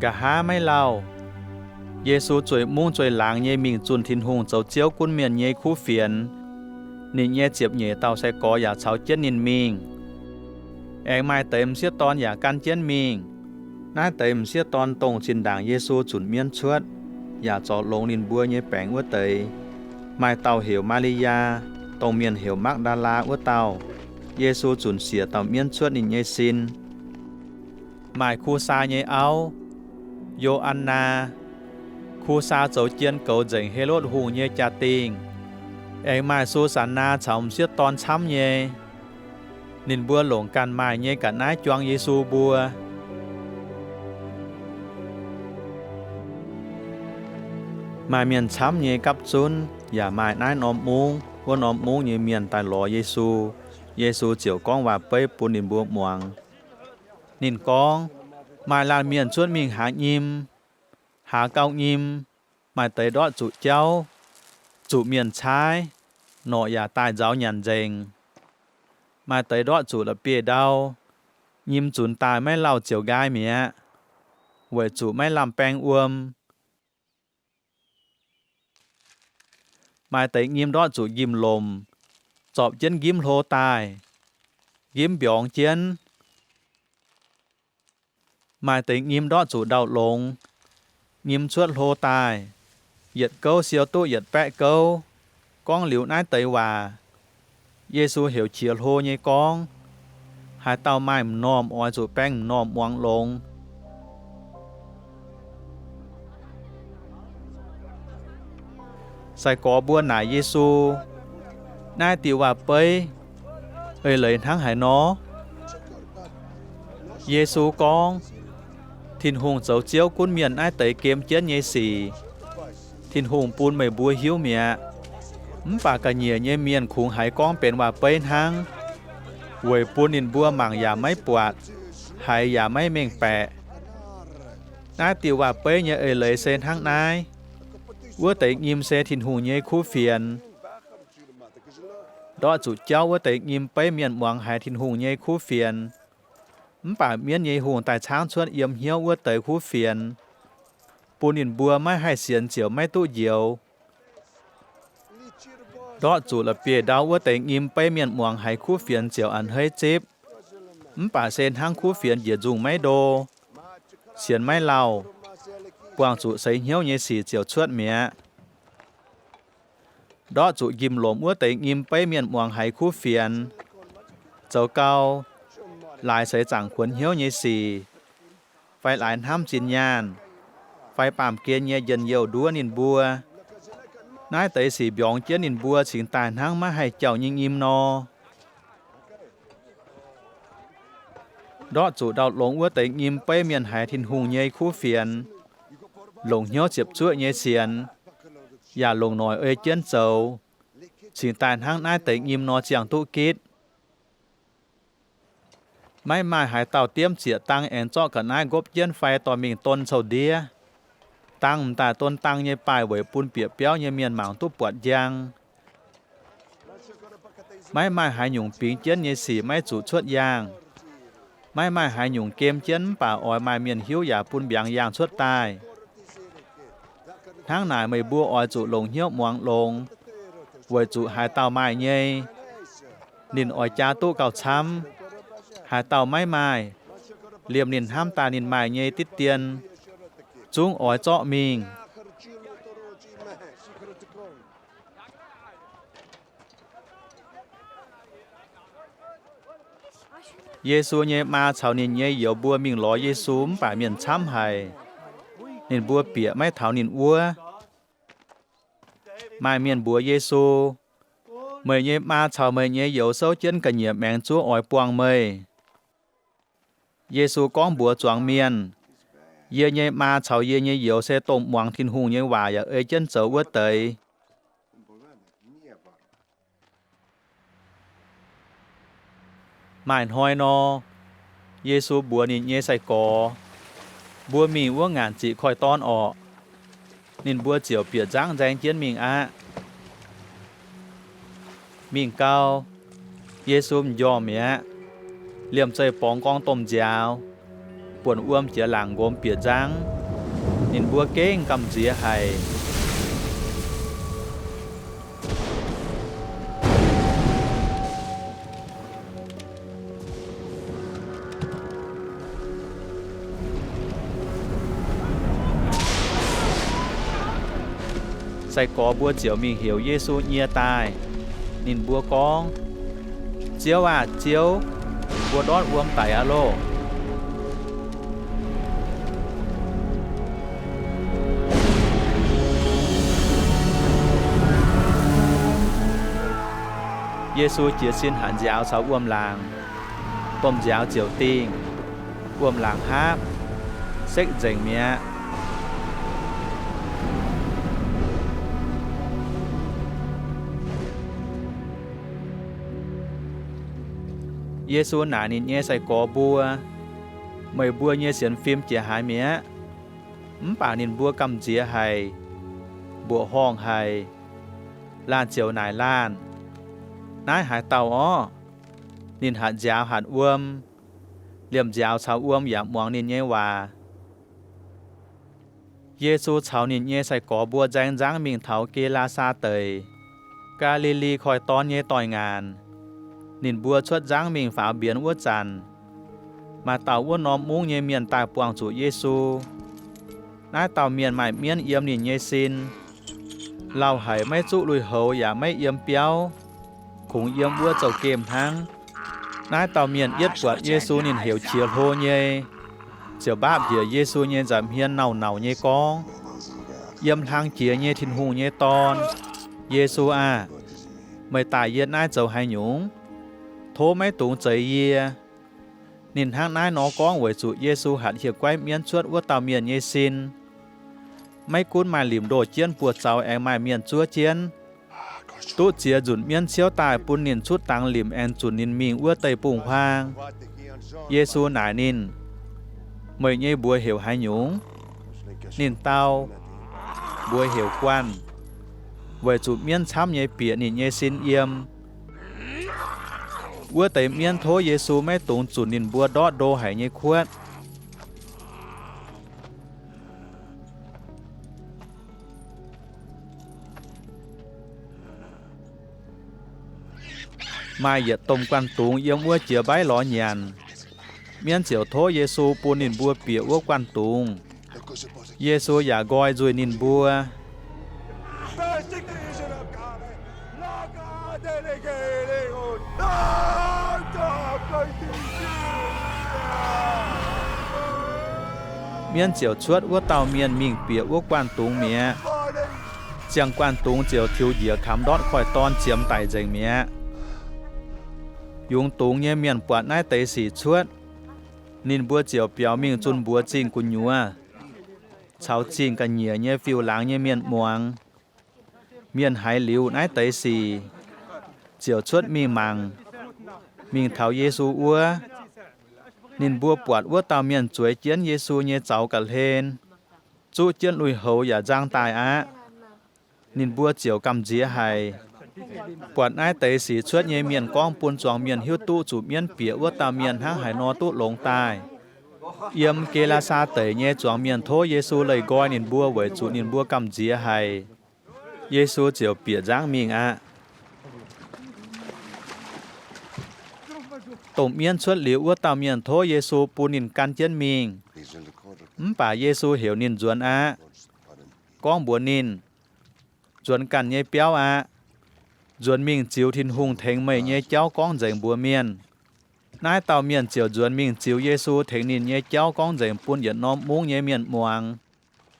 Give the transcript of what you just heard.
Nqa'haav maiv lauh, Yesu zueih mungv zueih laangz nyei mingh zunh Tin-Hungh zoux Ziouv gunv mienh nyei kuv fienx. Ninh nyei ziepc nyeic dauh sai-gorx yaac caux jienv ninh mingh. Aengx maaih deix m'sieqv dorn yaac gan jienv mingh. Naaiv deix m'sieqv dorn dongh zinh ndaangc Yesu zunc mienv cuotv yaac zorc longx ninh mbuo nyei baengc wuov deix. Maaih dauh heuc Maa^li^yaa, dongh mienh heuc Makv^ndaa^laa wuov dauh. Yesu zunc siec dauh mienv cuotv ninh nyei sin. Maaih Kusaa nyei auv, Yo^an^naa. Kusaa zoux jien goux nzengc Helotv Hungh nyei jaa-dingh. Aengx maaih Su^san^naa caux m'sieqv dorn camv nyei. Ninh mbuo longc ganh maaih nyei ga'naaiv juang Yesu mbuo. Maaih mienh camv nyei gapv zunv yaac maaih naaiv norm mungv wuov norm mungv nyei mienh daaih lorz Yesu. Yesu ziouc gorngv waac-beiv bun ninh mbuo muangx. Ninh gorngv, Maaih laanh mienh cuotv mingh haaz nyim. Haaz gau nyim, maaih deix ndortv zuqc jauv, zuqc mienh caaiv, norqc yaac daaih nzauz nyanc nzengc. Maaih deix ndortv zuqc la'bieiv-ndau, nyim zunx daaih maiv lauh ziouc nqaai mi'aqv, weic zuqc maiv lamh baeng wuom. Maaih deix nyim ndortv zuqc njimv-lomc, zorpc jienv nqimv hlo daaih, nqimv mbiorngz jienv. Maaih deix nyim ndortv zuqc ndau-longx, nyim cuotv hlo daaih, yietc gouv siou duqv yietc baeqv gouv. Gorngv liuz naaiv deix waac, Yesu heuc qiex hlo nyei gorngv, Haaix dauh maaih m'normh oix zuqc baeng m'normh muangx longx. Sai-gorx mbuo naaic Yesu, Naaiv diuh waac-beiv eix leiz hnangv haaix nor? Yesu gorngv, Tin-Hungh zoux Ziouv gunv mienh naaiv deix gem jienv nyei sic, Tin-Hungh bun meih mbuo hiuv mi'aqv. Mv baac ga'nyiec nyei mienh kungx haiz gorngv benx waac-beiv hnangv, weic bun ninh mbuo mangc yaac maiv buatc, haiz yaac maiv mengh baeqc. Naaiv diuh waac-beiv nyei eix leiz se hnangv naaiv. Wuov deix nyim se Tin-Hungh nyei kuv fienx. Ndortv zuqc jauv wuov deix nyim beiv mienh muangx haiz Tin-Hungh nyei kuv fienx. Mv baac mienv nyei hungh daaih caangv cuotv yiem hnyouv wuov deix kuv fienx, bun ninh mbuo maiv haih sienx ziouc maiv duqv njoux. Ndortv zuqc la'bieiv-ndau wuov deix nyim beiv mienh muangx haiz kuv fienx ziouc a'hneiv zipv, mv baac se hnangv kuv fienx njiec nzungh maiv ndo, sienx maiv lauh, buangh zuqc seix hnyouv nyei sic ziouc cuotv mi'aqv. Ndortv zuqc njimv-lomc wuov deix nyim beiv mienh muangx haiz kuv fienx, zoux gau, laaix seix zaangc kuonx hnyouv nyei sic, fai laaix hnamv zinh nyaanh, fai baamh gen nyei njien-youh nduov ninh mbuo. Naaiv deix sic mbiorngz jienv ninh mbuo cingx daaih hnangv maiv haih jauh nyei nyim nor. Ndortv zuqc ndau-longx wuov deix nyim beiv mienh haiz Tin-Hungh nyei kuv fienx, longc hnyouv ziepc zuoqv nyei sienx, yaac longc noic ei jienv zoux, cingx daaih hnangv naaiv deix nyim nor ziangh duqv gitv. Maiv maaih haaix dauh diemv zieqc dang aengx zorqv ga'naaiv nqopv jienv fai dorh mingh don cou-ndiev. Dang m'daaih don dang nyei baaih weic bun bieqc biauv nyei mienh mangc duqv buatc njang. Maiv maaih haaix nyungc bingx jienv nyei sic maiv zuqc cuotv yaangh. Maiv maaih haaix nyungc gem jienv mv baac oix maaih mienh hiuv yaac bun mbiaangx yaangh cuotv daaih. Hnangv naaic meih mbuo oix zuqc longc hnyouv muangx longx, weic zuqc haaix dauh maaih nyei, ninh oix jaa duqv gauh camv. Haaix dauh maiv maaih, liemh ninh hnamv daaih ninh maaih nyei ditv dien, zungv oix zorqv mingh. Yesu nyei maa caux ninh nyei youz mbuo mingh lorz Yesu mv baac mienh camv haic. Ninh mbuo bieqc maiv taux ninh wuov. Maaih mienh mbuox Yesu, Meih nyei maa caux meih nyei youz souv jienv ga'nyiec maengx zuov oix buangh meih. Yesu gorngv mbuox zuangx mienh, Yie nyei maa caux yie nyei youz se dongh muangx Tin-Hungh nyei waac yaac ei jienv zoux wuov deix. Maaih hnoi nor, Yesu mbuox ninh nyei sai-gorx, Mbuo mingh wuov ngaanc ziqc koiv-dorn orqc. Ninh mbuo ziouc bieqc nzangv nzaeng jienv mingh aqv. Mingh gau, Yesu m'njormh mi'aqv. Liemh zeih borngz gorngv domh nziaaux. buonc wuom jiex laangc nqomz bieqc nzangv. Ninh mbuo gengh gamh nziex haic. Sai-gorx mbuo ziouc mingh heuc Yesu nyie daaih. Ninh mbuo gorngv, Ziouv aah! Ziouv! Mbuo ndortv wuom daic aqv loh! Yesu jiez sin hatc nziaaux caux wuom-laangc. Domh nziaaux ziouc dingh. Wuom-laangc haapv, sekv nzengc mi'aqv. Yesu naaic ninh nyei sai-gorx mbuo, Meih mbuo nyei sienx fim jiex haaix mi'aqv? Mv baac ninh mbuo gamh nziex haic, mbuoqc horngh haic. Laanh ziouc naaic laanh, Naaiv haaix dauh orv? Ninh hatc nziaaux hatc wuom, liemh nziaaux caux wuom yaac muangx ninh nyei waac. Yesu caux ninh nyei sai-gorx mbuo nzaeng nzangv mingh taux Ge^laa^saa Deic, Gaa^li^li Koiv-Dorn nyei doix-ngaanc. Ninh mbuo cuotv nzangv mingh faaux mbienx wuov zanc, maaih dauh wuov norm mungv nyei mienh daaih buangh zuqc Yesu. Naaiv dauh mienh maaih mienv yiem ninh nyei sin, lauh haic, maiv zuqv lui-houx yaac maiv yiem biauv, kungx yiem wuov zouv-gemh hnangv. Naaiv dauh mienh yietv buatc Yesu ninh heuc qiex hlo nyei, ziouc mbaapv njiec Yesu nyei nza'hmien nauc-nauc nyei gorngv, Yiem hlang jiex nyei Tin-Hungh nyei Dorn, Yesu aah! Meih daaih yie naaiv zoux haaix nyungc? Tov maiv dungx zeix yie. Ninh hnangv naaiv nor gorngv weic zuqc Yesu hatc hieh guaiv mienv cuotv wuov dauh mienh nyei sin. Maiv gunv maaih limc ndoh jienv buoz-zaux aengx maaih mienh zuov jienv, duqv ziex nzunc mienv ciouv daaih bun ninh cutv dangx limc aengx zunc ninh mingh wuov deic-bung-huaang. Yesu naaic ninh, Meih nyei mbuox heuc haaix nyungc? Ninh dau, Mbuox heuc Guanh, weic zuqc mienv camv nyei bieqc ninh nyei sin yiem. Wuov deix mienv tov Yesu maiv dungx zunc ninh mbuo ndortv ndo haic nyei kuotv. Maaih yietc domh guanh dungz yiem wuov jiex mbaiv lorz nyanc. Mienv ziouc tov Yesu bun ninh mbuo bieqc wuov guanh dungz. Yesu yaac nqoi nzuih ninh mbuo. Mienv ziouc cuotv wuov dauh mienh mingh bieqc wuov guanh dungz mi'aqv. Ziangh guanh dungz ziouc tiux njiec kamx ndortv koiv-dorn ziemx daic nzengc mi'aqv. Yungz dungz nyei mienh buatc naaiv deix sic cuotv, ninh mbuo ziouc biaux mingh zunh mbuox zingh gu'nyuoz caux zingh ga'nyiec nyei fiuv-laangz nyei mienh muangx. Mienh haiz liuz naaiv deix sic, ziouc cuotv mingh mangc, mingh taux Yesu wuov. Ninh mbuo buatc wuov dauh mienh zueiz jienv Yesu nyei zaux ga'hlen, zuqv jienv lui-houx yaac nzang daaih aqv. Ninh mbuo ziouc gamh nziex haic. Buatc naaiv deix sic cuotv nyei mienh gorngv bun zuangx mienh hiuv duqv zuqc mienv bieqc wuov dauh mienh hnangv haaix nor duqv longx daaih. Yiem Ge^laa^saa Deic nyei zuangx mienh tov Yesu leih nqoi ninh mbuo weic zuqc ninh mbuo gamh nziex haic. Yesu ziouc bieqc nzangv mingh aqv. Domh mienv cuotv liuz, wuov dauh mienh tov Yesu bun ninh gan jienv mingh. Mv baac Yesu heuc ninh nzuonx aqv, gorngv mbuox ninh, Nzuonx ganh nyei biauv aqv. Nzuonx mingh ziux Tin-Hungh tengx meih nyei jauv gorngv nzengc mbuox mienh. Naaiv dauh mienh ziouc nzuonx mingh ziux Yesu tengx ninh nyei jauv gorngv nzengc bun yietc norm mungv nyei mienh muangx.